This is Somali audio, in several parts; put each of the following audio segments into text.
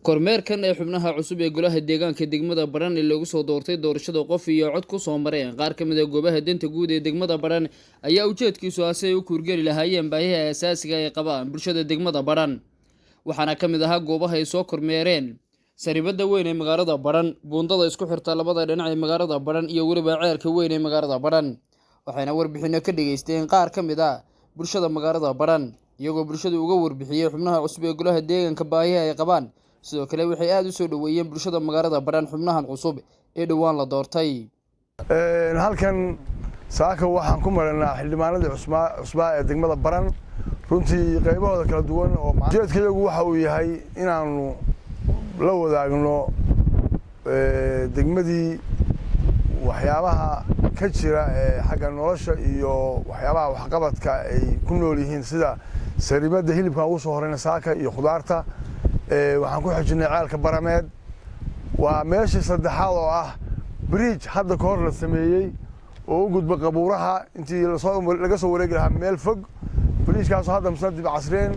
Kormeerkan ee xubnaha cusub ee golaha deegaanka degmada Badhan ee loogu soo doortay doorashada qof iyo cod ku soo mareen qaar ka mid a goobaha danta guud ee degmada Badhan ayaa ujeedkiisu ah si ay u kuurgeli lahaayeen baahiyaha asaasiga ay qabaan bulshada degmada Badhan. Waxaana ka mid ahaa goobaha ay soo kormeereen saribada weyn ee magaalada Badhan, buundada isku xirta labada dhinac ee magaalada Badhan iyo weliba ceelka weyn ee magaalada Badhan. Waxayna warbixino ka dhageysteen qaar ka mid ah bulshada magaalada Badhan, iyagoo bulshadu uga warbixiyey xubnaha cusub ee golaha deegaanka baahiyaha ay qabaan. Sidoo kale waxay aada u soo dhoweeyeen bulshada magaalada Badhan xubnahan cusub ee dhowaan la doortay. Halkan saaka waxaan ku maranaa xildhibaanadii cusbaa ee degmada Baran, runtii qaybahooda kala duwan, oo ujeedkayagu waxa uu yahay inaanu la wadaagno degmadii waxyaabaha ka jira ee xagga nolosha iyo waxyaabaha waxqabadka ay ku nool yihiin, sida saribadda hilibkaan ugu soo horeyna saaka iyo khudaarta. Waxaan ku xijinay ceelka Barameed, waa meeshii saddexaad oo ah bridge hadda ka hor la sameeyey oo u gudba qabuuraha intii laga soo wareegi lahaa meel fog. Bridgekaasoo hadda misna dib casreen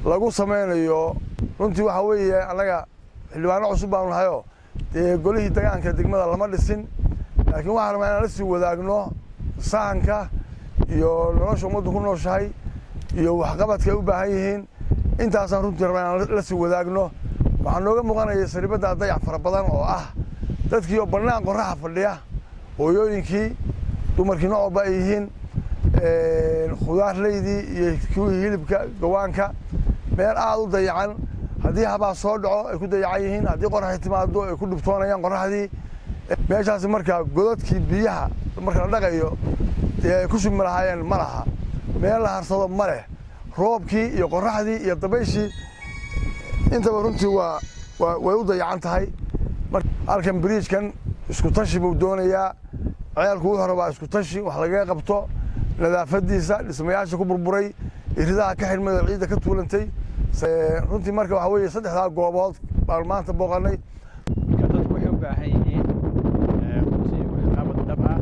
lagu samaynayo. Runtii waxaa weeye, annaga xildhibaano cusub baanu nahayoo dee golihii degaanka degmada lama dhisin, laakiin waxaan rabaa inaan la sii wadaagno sahanka iyo nolosha ummaddu ku nooshahay iyo waxqabadka ay u baahan yihiin. Intaasaan runtii rabaa inaan la sii wadaagno. Waxaa nooga muuqanaya saribadda dayac fara badan oo ah dadkii oo bannaan qorraxa fadhiya, hooyooyinkii, dumarkii nooc walba ay yihiin, khudaarleydii iyo kuwii hilibka gawaanka, meel aada u dayacan. Haddii habaa soo dhaco ay ku dayacan yihiin, haddii qoraxi timaado ay ku dhibtoonayaan qoraxdii meeshaasi. Markaa godadkii biyaha marka la dhaqayo dee ay ku shubmi lahaayeen ma laha, meel la harsado ma leh. Roobkii iyo qoraxdii iyo dabayshii intaba runtii waa way u dayacan tahay. Halkan bridgekan isku tashi buu doonayaa. Ceelku wuxuu rabaa isku tashi wax lagaga qabto, nadaafadiisa, dhismayaasha ku burburay, iridaha ka xidhmay oo ciidda ka tuulantay. Runtii marka waxaa weeye, saddexdaa goobood baanu maanta booqannay. Marka dadku waxay u baahan yihiin runtii waxqabad dhab ah.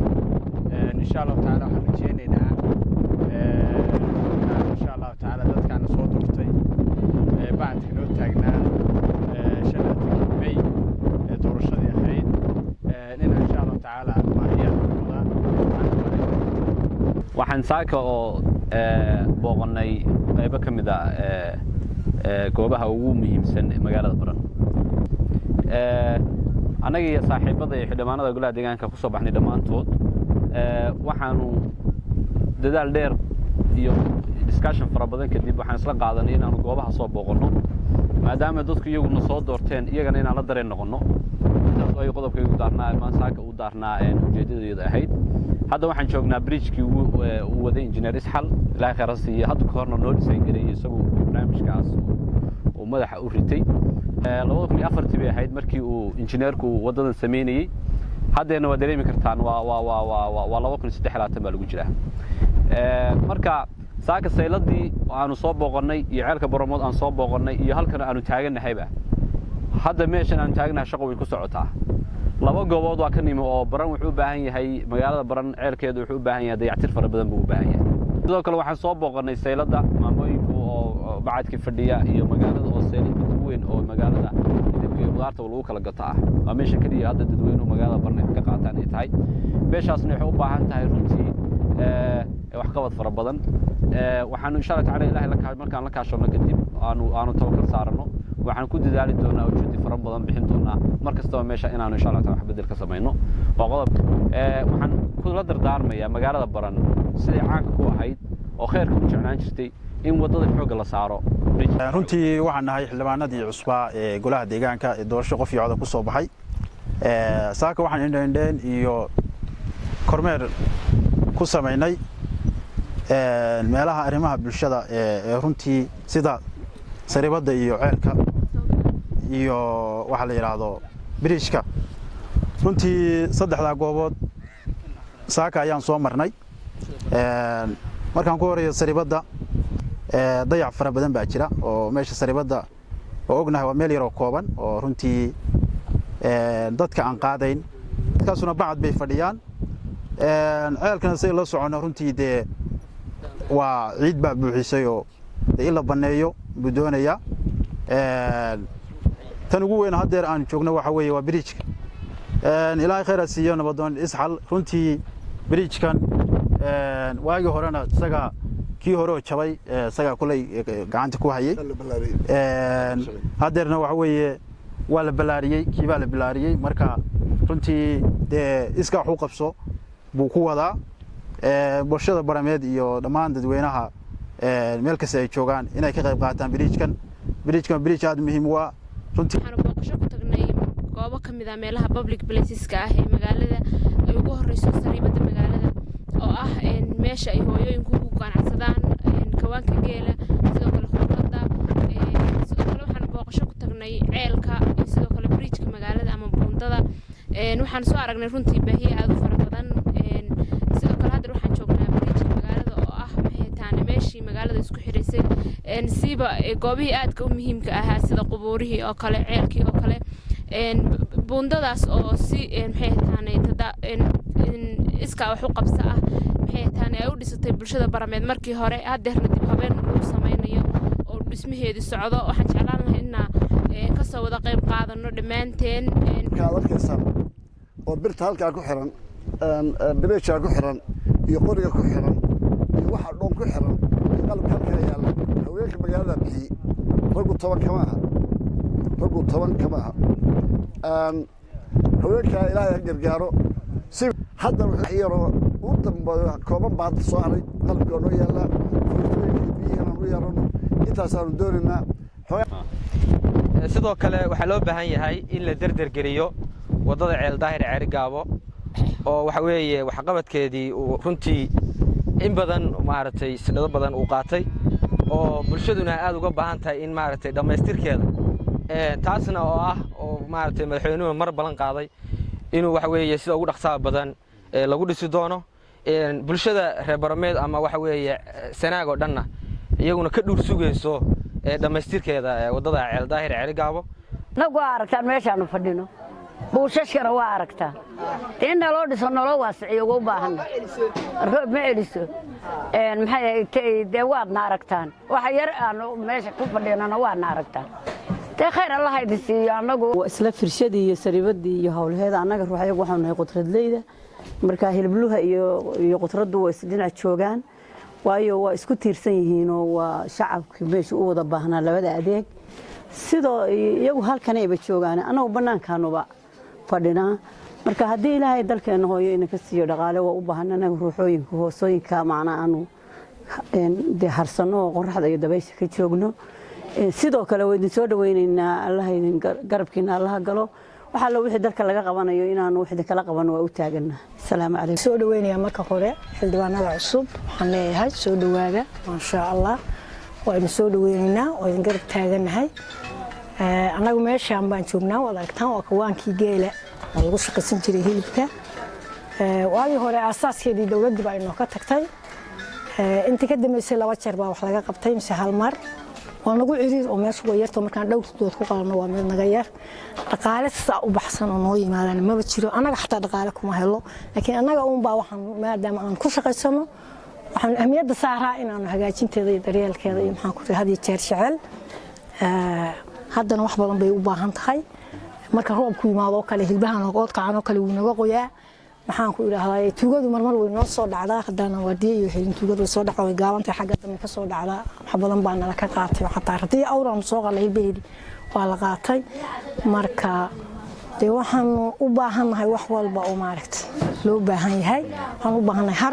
Insha Allahu tacaala waxaan rajeynaynaa inaan insha Allahu tacaala dadkaana soo doortay, bacadka noo taagnaa 25-kii May ee doorashadii ahayd, inaan insha Allahu tacaala baahiyaadkooda. Waxaan saaka oo booqannay qaybo ka mid a goobaha ugu muhiimsan magaalada Baran. Annaga iyo saaxiibada iyo xildhibaanada golaha deegaanka ku soo baxnay dhammaantood waxaanu dadaal dheer iyo discussion fara badan kadib waxaan isla qaadanay inaanu goobaha soo booqanno, maadaama dadku iyaguna soo doorteen, iyagana inaan la dareen noqonno. Intaas ay qodobkaygu daarnaa maan saaka u daarnaa ujeeddadayda ahayd. Hadda waxaan joognaa bridgekii uu waday Injineer Isxal, Ilaahay khayr ha siiye, hadda ka horna noo design gareeyey, isagu barnaamijkaas uu madaxa u ritay. 2004-tii bay ahayd markii uu injineerku waddadan samaynayey. Haddeena waa dareemi kartaan, waa 2023 baa lagu jiraa. Marka saaka sayladii aanu soo booqannay iyo ceelka Boromood aan soo booqannay iyo halkan aanu taaganahayba, hadda meeshan aanu taaganahay shaqo way ku socotaa. Laba goobood waa ka nimi oo Baran wuxuu u baahan yahay, magaalada Baran ceelkeedu wuxuu u baahan yahay dayactir fara badan buu u baahan yahay. Sidoo kale waxaan soo booqannay sayladda, maamooyinku oo bacadkii fadhiya, iyo magaalada oo saylad ugu weyn oo magaalada hilibka iyo khudaarta lagu kala gato ah. Waa meesha keliya hadda dadweynuhu magaalada Baran ay wax ka qaataan ay tahay. Meeshaasna waxay u baahan tahay runtii waxqabad fara badan. Waxaanu insha Allah tacala Ilahay markaan la kaashano kadib aanu tawakal saarano, waxaan ku dadaali doonaa oo juhdi fara badan bixin doonaa mar kastaba meesha inaanu insha Allah taala wax bedel ka samayno. Waa qodob. Waxaan kula dardaarmayaa magaalada Baran, siday caanka ku ahayd oo khayrka u jeclaan jirtay, in waddada xoogga la saaro. Runtii waxaan nahay xildhibaanadii cusbaa ee golaha deegaanka ee doorasho qof iyo coda ku soo baxay. Saaka waxaan indheindheen iyo kormeer ku samaynay meelaha arrimaha bulshada ee runtii sida saribadda iyo ceelka iyo waxaa la yidhaahdo bridgeka. Runtii saddexdaa goobood saaka ayaan soo marnay. Markaan ku horeeyo saribadda, dayac fara badan baa jira oo meesha saribadda oo ognahay waa meel yaroo kooban oo runtii dadka aan qaadayn, dadkaasuna bacad bay fadhiyaan. Ceelkana say la socono, runtii dee waa ciid baa buuxisay oo dee in la banneeyo buu doonayaa. Tan ugu weyn haddeer aan joogno waxa weeye waa bridge-ka. Ilaahay khayr ha siiyo nabadoon Isxal. Runtii bridge-kan waagii horena isaga kii hore oo jabay isagaa kuley gacanta ku hayay. Haddeerna waxa weeye waa la ballaariyey, kii baa la ballaariyey. Marka runtii dee iskaa wax u qabso buu ku wadaa bulshada Barameed iyo dhammaan dadweynaha meel kasta ay joogaan inay ka qayb qaataan bridge-kan. Bridge-kan bridge aad muhiim u ah runtii. Waxaanu booqasho ku tagnay goobo ka mid ah meelaha public places-ka ah ee magaalada, ay ugu horeyso sariibada magaalada oo ah meesha ay hooyooyinku ku ganacsadaan, kawaanka geela, sidoo kale khudradda. Sidoo kale waxaanu booqasho ku tagnay ceelka iyo sidoo kale bridge-ka magaalada ama buundada. Waxaan soo aragnay runtii baahiye aad u fara badan. Sidoo kale hadda waxaan joognaa bridge-ka magaalada oo ah, maxay taane, meeshii magaalada isku xiraysay, siiba goobihii aadka u muhiimka ahaa sida qubuurihii oo kale, ceelkii oo kale, buundadaas oo si, maxay taane, iskaa wax u qabso ah, maxay taane, ay u dhisatay bulshada Barameed markii hore, haddeerna dib habeen lagu sameynayo oo dhismaheedii socdo. Waxaan jeclaan lahay inaa kasoo wada qayb qaadano dhammaanteen. Markaad arkaysaan oo birta halkaa ku xiran, bridge-kaa ku xiran iyo qoriga ku xiran iyo waxa dhoon ku xiran iyo qalabka halkaa yaalla, haweenka magaalada bixiyey. Raggu 10 kama aha, raggu 10 kama aha. Haweenkaa Ilaahay ha gargaaro. Si hadda wax yaroo u dambeeyo kooban baa hadda soo haray. Qalabkii waa noo yaallaa, furistooyinka iyo biyihii inaan u yeerano intaasaanu doonaynaa. Sidoo kale waxaa loo baahan yahay in la derdergeliyo waddada Ceel Daahir Ceerigaabo, oo waxa weeye waxqabadkeedii uu runtii in badan, maaragtay, sanado badan uu qaatay, oo bulshaduna aad uga baahan tahay in, maaragtay, dhammaystirkeeda, taasna oo ah oo, maaragtay, madaxweynuhu mar ballan qaaday inuu waxa weeye sida ugu dhaqsaha badan lagu dhisi doono. Bulshada reer Barameed ama waxa weeye Sanaag oo dhanna iyaguna ka dhuur sugayso dhammaystirkeeda waddada Ceel Daahir Ceerigaabo. Nagu waa aragtaan meeshaanu fadhino, buushashkana waa aragtaan. Dee in naloo dhiso, naloo waasiciyo uga u baahanna. Roob ma celiso, maxay ahayd, dee waadna aragtaan. Waxa yar aanu meesha ku fadhinana waadna aragtaan. Dee khayr Allaha idin siiyo annagu. Waa isla firshadii iyo sariibadii iyo howlaheeda. Annaga ruuxyagu waxaanu nahay qudradleyda. Marka hilibluha iyo qudraddu waa isdhinac joogaan, waayo waa isku tiirsan yihiinoo waa shacabkii meesha u wada baahnaa labada adeeg. Sidoo iyagu halkan ayba joogaan, annagu bannaankaanuba fadhinaa. Marka haddii Ilaahay dalkeenna hooyo inaka siiyo dhaqaale, waa u baahan anaga ruuxooyinka hoosooyinka macnaa aanu dee harsanno oo qoraxda iyo dabaysha ka joogno. Sidoo kale waa idin soo dhawaynaynaa. Allaha idin garabkiina Allaha galo. Waxa alla wixii dalka laga qabanayo inaanu wax idinkala qabano waa u taaganaa. Asalaamu calaykum. Soo dhaweynayaa marka hore xildhibaanada cusub. Waxaan leeyahay soo dhawaada, maasha Allah. Waa idin soo dhaweynaynaa, waa idin garab taaganahay. Annagu meeshaan baan joognaa, waad aragtaan, waa kawaankii geela oo lagu shaqaysan jiray hilibka. Waagii hore aasaaskeedii dowladdii baa inoo ka tagtay. Intii ka dambeysay laba jeer baa wax laga qabtay mise hal mar. Waa nagu ciriir oo meeshu waa yarto. Markaan dhowr dood ku qalno waa mid naga yar. Dhaqaale saa u baxsan oo noo yimaadaan maba jiro. Annaga xataa dhaqaale kuma helo, laakiin annaga uunbaa waxaan maadaama aan ku shaqaysano, waxaan ahmiyadda saaraa inaanu hagaajinteeda iyo daryeelkeeda iyo, maxaan ku had iyo jeer jecel. Haddana wax badan bay u baahan tahay. Marka roobku yimaado oo kale, hilbahan oodkacan oo kale wuu naga qoyaa. Maxaan ku idhaahdaa, tuugadu marmar way noo soo dhacdaa. Haddana waardiye iyo xilin tuugadu way soo dhacdaa, way gaabantahay, xagga dambe ka soo dhacdaa. Wax badan baa nala ka qaatay, xataa haddii awraan soo qalay hilbaheedii waa la qaatay. Marka dee waxaanu u baahannahay wax walba oo, maaragtay, loo baahan yahay. Waxaan u baahannahay har.